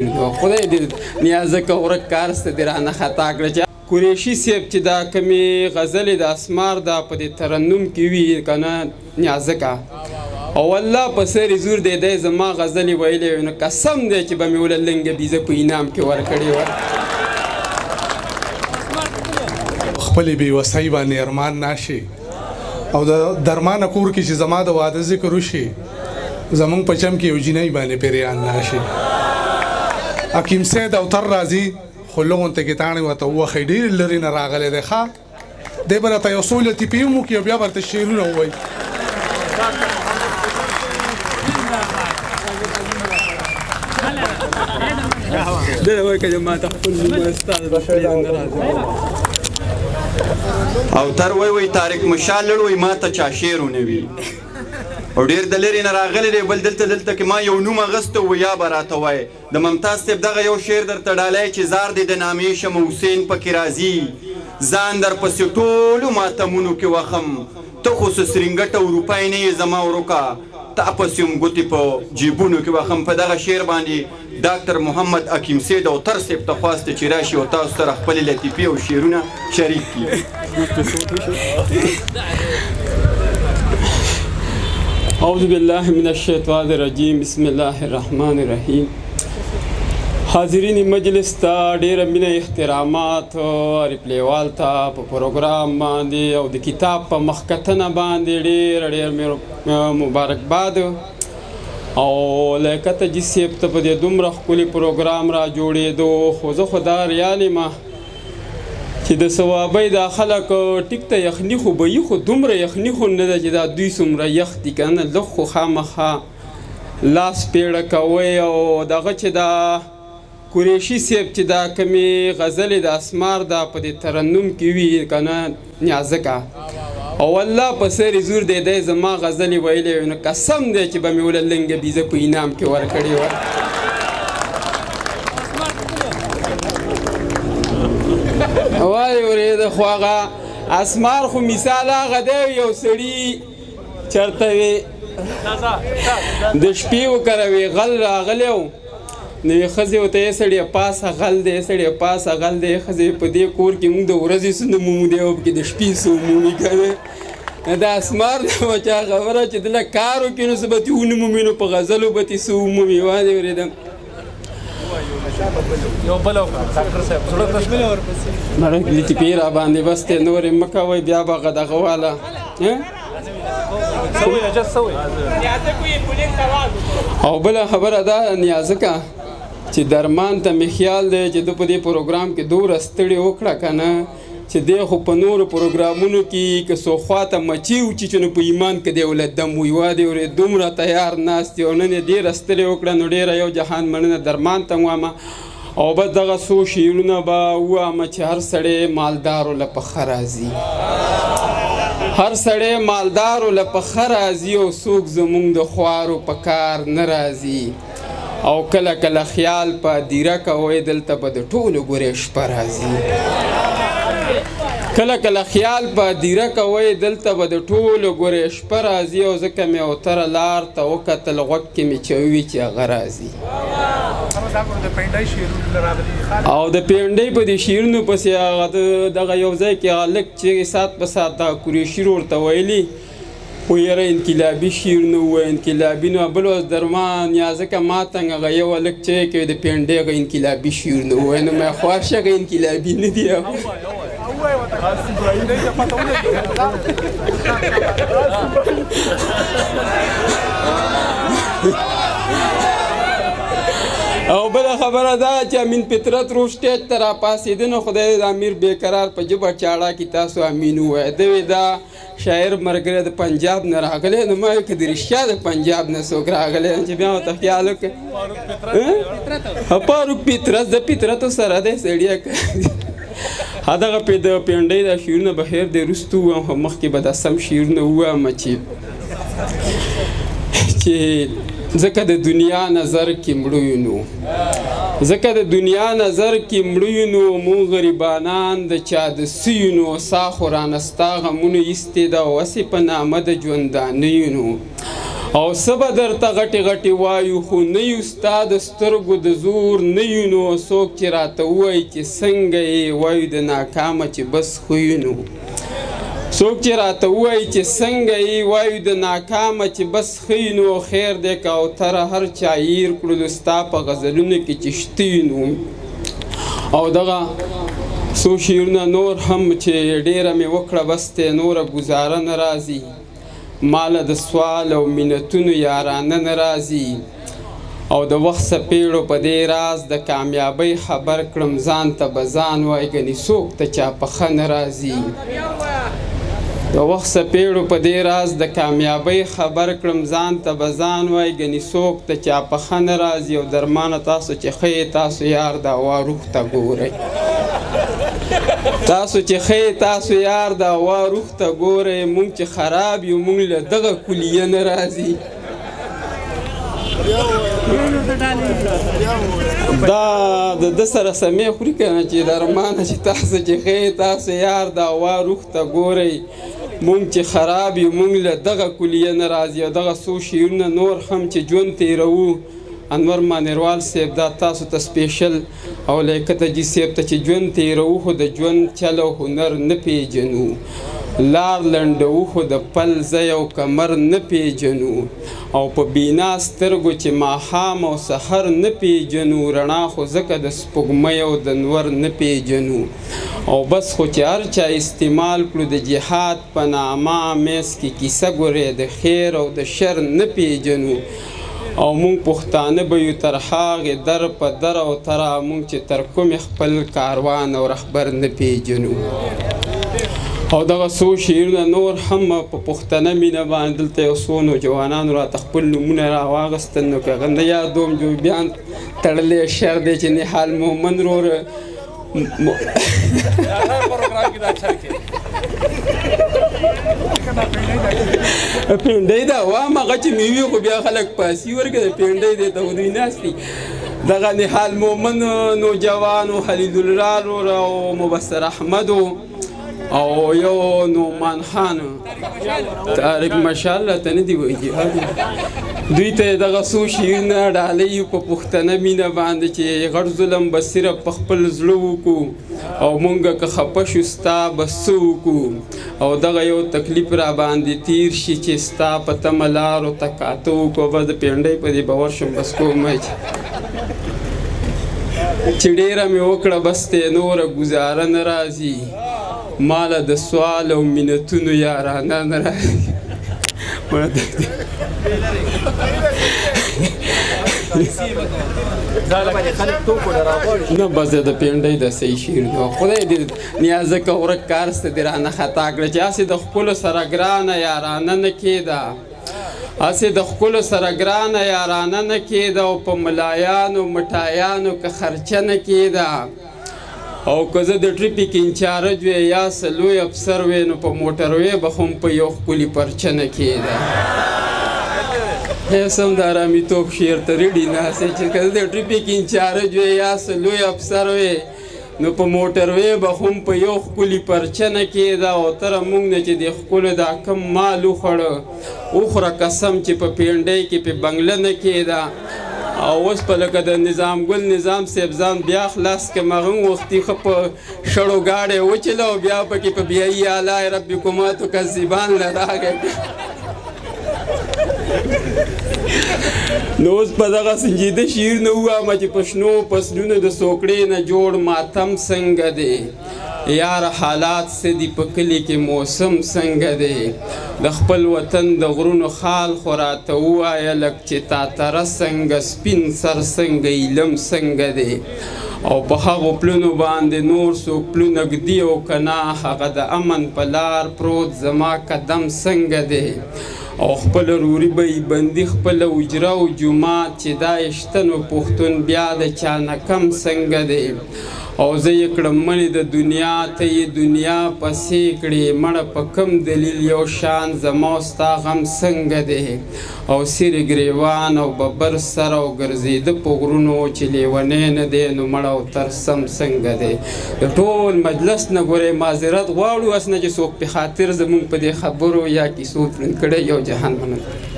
خدای دې نیازکه ورک کار ست دې رانه خطا کړه چې قریشي صاحب چې دا کومې غزلې د اسمار دا په دې ترنم کې وي که نه نیازکه، او والله په سر زور دی دی زما غزلې ویلې وي، نو قسم دی چې به مې وله لنګه بیزه په انعام کې ورکړې وه. خپلې بې وسۍ باندې ارمان ناشي او د درمانه کور کې چې زما د واده ذکر وشي، زمونږ په چم کې یو جینۍ باندې پیریان ناشي. حکیم سید او تر راځي خو لغونته کې تاڼې ورته ووښئ، ډېر لرې نه راغلی دی. ښه دی به راته یو څو لطیفې هم وکړي او بیا به راته شعرونه ووایي. ده وایي که ما ته خپل نوم استاد به پرېږده نه راځي. او تر وای وای طارق مشال لړ وای ما ته چا شعر ونه وي او ډېر د لرې نه راغلی دی. بل دلته دلته کې ما یو نوم اخیستی و یا به راته وایې. د ممتاز صاحب دغه یو شعر درته ډالی چې زار دې د نامې شم حسین پکې راځي، ځان در پسې ټولو ماتمونو کې وخم، ته خو څه سرینګټه اروپای نه یې زما وروکه، تا پسې هم ګوتې په جیبونو کې وخم. په دغه شعر باندې ډاکټر محمد حکیم سید او تر صاحب ته خواست چې راشي او تاسو سره خپلې لطیفې او شعرونه شریک کړي. اعوذ بالله من الشیطان الرجیم، بسم الله الرحمن الرحیم. حاضرین مجلس ته ډېره مینه احترامات، ریپلیوال ته په پروګرام باندې او د کتاب په مخکتنه باندې ډېر ډېر مبارکباد. او لیاقت جي صاحب ته په دې دومره ښکلي پروګرام را جوړېدو، خو زه خو دا ریال یم چې د صوابۍ دا خلک ټیک ته یخني خو به وي، خو دومره یخني خو نه ده چې دا دوی څومره یخ دي که نه، لږ خو خامخا لاس پیړه کوئ. او دغه چې دا قریشي صاحب چې دا کومې غزلې د اسمار دا په دې ترنم کې وي که نه نیازکه، او والله په سر زور دی دی زما غزلې ویلې وي، نو قسم دی چې به مې وله لنګه بیزه په انعام کې ورکړې وه. وایي ورېده خو هغه اسمار خو مثال هغه دی یو سړي چېرته وي د شپې وکره وي غل راغلی و، نو یې ښځې ورته یې سړیه پاسه غل دی، سړیه پاسه غل دی. ښځې په دې کور کې موږ د ورځې څه نه مومو دی او پکې د شپې څه ومومي که نه. د اسمار نه به چا خبره چې دله کار وکړي نو څه به ترې ونه مومي، نو په غزلو به ترې څه ومومي. وانې ورېدم یو بل وکړه ډاکټر صاحب زړه تش مړه لطیفې را باندې بس دی، نورې مه کوئ بیا به هغه دغه واله. او بله خبره دا نیازکه چې درمان ته مې خیال دی چې ده په دې پروګرام کې دومره ستړې وکړه که نه چې دی خو په نورو پروګرامونو کې که څو خواته مچې وچیچي نو په ایمان کې دی وله دم وي. وا دی ورې دومره تیار ناست دی او نن یې ډېره ستړې وکړه، نو ډېره یو جهان مننه درمان ته وایم. او بس دغه څو شعرونه به ووایم چې هر سړی مالدارو له په ښه راځي، هر سړی مالدارو له په ښه راځي او څوک زمونږ د خوارو په کار نه راځي. او کله کله خیال په دیره کوئ دلته به د ټولو ګورې شپه راځي، کله کله خیال په دیره کوئ دلته به د ټولو ګورې شپه راځي. او ځکه مې اوتره لار ته وکتل غوږ کې مې چوي چې هغه راځي. او د پینډۍ په دې شعرونو پسې هغه دغه یو ځای کې هغه لږ چې ساعت په ساعت دغه قریشي ورور ته ویلي خو یاره انقلابي شعرونه ووایه، انقلابي. نو بل ورځ درمان یا ځکه ما ته هغه یو هلک چې کوي د پینډۍ هغه انقلابي شعرونه ووایه، نو مې خوار شه هغه انقلابي نه دي. او بله خبره دا چې امین فطرت روح سټیج ته راپاڅېده، نو خدای د امیر بېقرار په ژبه چاړه کې تاسو امین ووایه. ده وی دا شاعر ملګری د پنجاب نه راغلی، نو ما ویل که د رښتیا د پنجاب نه څوک راغلی چې بیا ورته خیال وکړه. فاروق فطرت د فطرتو سره دی سړیه. دغه د پینډۍ دا شعرونه به خیر دی وروسته ووایم، خو مخکې به دا سم شعرونه ووایم چې ځکه د دنیا نظر کې مړو یو، ځکه د دنیا نظر کې مړو یو، مونږ غریبانان د چا د سیونو، سا خو رانه ستا غمونو ایستې ده او هسې په نامه د ژوندانه یو. او څه به درته غټې غټې وایو خو نه یو ستا د سترګو د زور نه یو نو څوک چې راته ووایي چې څنګه یې وایو د ناکامه چې بس ښه یو نو څوک چې راته ووایي چې څنګه یې وایو د ناکامه چې بس ښه یو نو خیر دی که اوتره هر چا هېر کړلو ستا په غزلونو کې چې شته یو نو. او دغه څو شعرونه نور هم چې ډېره مې وکړه بس دی نوره ګزاره نه راځي ماله د سوال او منتونو یارانه نه راځي او د وخت څپېړو په دې راز د کامیابۍ خبر کړم ځان ته به ځان وای ګنې څوک ته چا په ښه نه راځي. د وخت څپېړو په دې راز د کامیابۍ خبر کړم ځان ته به ځان وای ګنې څوک ته چا په ښه نه راځي. او درمانه تاسو چې ښه یې تاسو یار د هوا روح ته ګورئ تاسو چې ښه یې تاسو یار د هوا روح ته ګورئ مونږ چې خراب یو مونږ له دغه کلیه نه راځي. دا د ده سره سمې خوري که نه چې درمانه چې تاسو چې ښه یې تاسو یار د هوا روح ته ګورئ مونږ چې خراب یو مونږ له دغه کلیه نه راځي. او دغه څو شعرونه نور هم چې ژوند تېروو انور مانیروال صاحب دا تاسو ته special او لیاقت حاجي صاحب ته چې ژوند تېروو خو د ژوند چل او هنر نه پېژنو لار لنډوو خو د پل ځای او کمر نه پېژنو او په بینا سترګو چې ماښام او سحر نه پېژنو رڼا خو ځکه د سپوږمۍ او د نور نه پېژنو او بس خو چې هر چا استعمال کړو د جهاد په نامه میز کې کیسه ګورې د خیر او د شر نه پېژنو او مونږ پښتانه به یو تر هغې در په در او تره مونږ چې تر کومې خپل کاروان او رهبر نه پېژنو. او دغه څو شعرونه نور هم په پښتنه مینه باندې دلته یو څو نوجوانانو راته خپل نومونه راواغستل نو که هغه نه یادوم جو بیا تړلی شعر دی چې نهال مومند ورور پینډۍ ده وام هغه چې مې وي خو بیا خلک پاسي ورکړي د پینډۍ دی ته خو دوی ناست دي. دغه نهال مومند نوجوان و خلیل الله ورور او مبصر احمد او یو نعمان خان طارق مشال راته نه دي ویلي دوی ته یې دغه څو شعرونه ډالۍ په پښتنه مینه باندې چې غټ ظلم به صرف په خپل زړه وکړو او مونږ که خفه شو ستا به څه وکړو او دغه یو تکلیف را باندې تیر شي چې ستا په تمه لارو ته کاته وکړو. بس د پینډۍ په دې به ورشم بس کوم چې ډېره مې وکړه بس دی نوره ګزاره نه راځي ماله د سوال او منتونو یارانه نه راځي. نه بس د پینډۍ د صحیح شعر دی. خدای دې نیازکه ورک کار څه دې رانه خطا کړه چې هسې د ښکلو سره ګرانه یارانه نه کېده هسې د ښکلو سره ګرانه یارانه نه کېده او په ملایانو مټایانو که خرچه نه کېده او که زه د traffic in-charge وی یا څه لوی افسر وی نو په موټروی به هم په یو ښکلي پرچه نه کېده. هېڅ هم د ارامیتوب شعر ته ready ناست چې که زه د traffic in-charge وی یا څه لوی افسر وی نو په موټروی به هم په یو ښکلي پرچه نه کېده. او تره مونږ نه چې د ښکلو دا کم مال وخوړه وخوره قسم چې په پینډۍ کې په بنګله نه کېده. او اوس په لکه د نظام ګل نظام صاحب ځان بیا خلاص کړم هغه هم وختي ښه په شړو ګاډی وچله او بیا پکې په بیایي اعلی ربکما تکذبان له راغی. نو اوس په دغه سنجیده شعرونه ووایم چې په شنو فصلونو د سوکړې نه جوړ ماتم څنګه دی یار حالات څه دي په کلي کې موسم څنګه دی د خپل وطن د غرونو خال خو راته ووایه لږ چې تاتره څنګه سپین سر څنګه ایلم څنګه دی او په هغو پلونو باندې نور څوک پلونه ږدي او که نه هغه د امن په لار پروت زما قدم څنګه دی او خپله روري به یې بندي خپله حجره او جومات چې دا یې شته نو پښتون بیا د چا نه کم څنګه دی او زه یې کړم منې د دنیا ته یې دنیا پسې کړې مړه په کم دلیل یو شان زما او ستا غم څنګه دی او سیرې ګریوان او ببر سر او ګرځېده په غرونو چې لیونی نه دی نو مړه او تر سم څنګه دی. د ټول مجلس نه ګورې معذرت غواړو هسې نه چې څوک په خاطر زموږ په دې خبرو یا کیسو ترین کړی یو جهان مننه.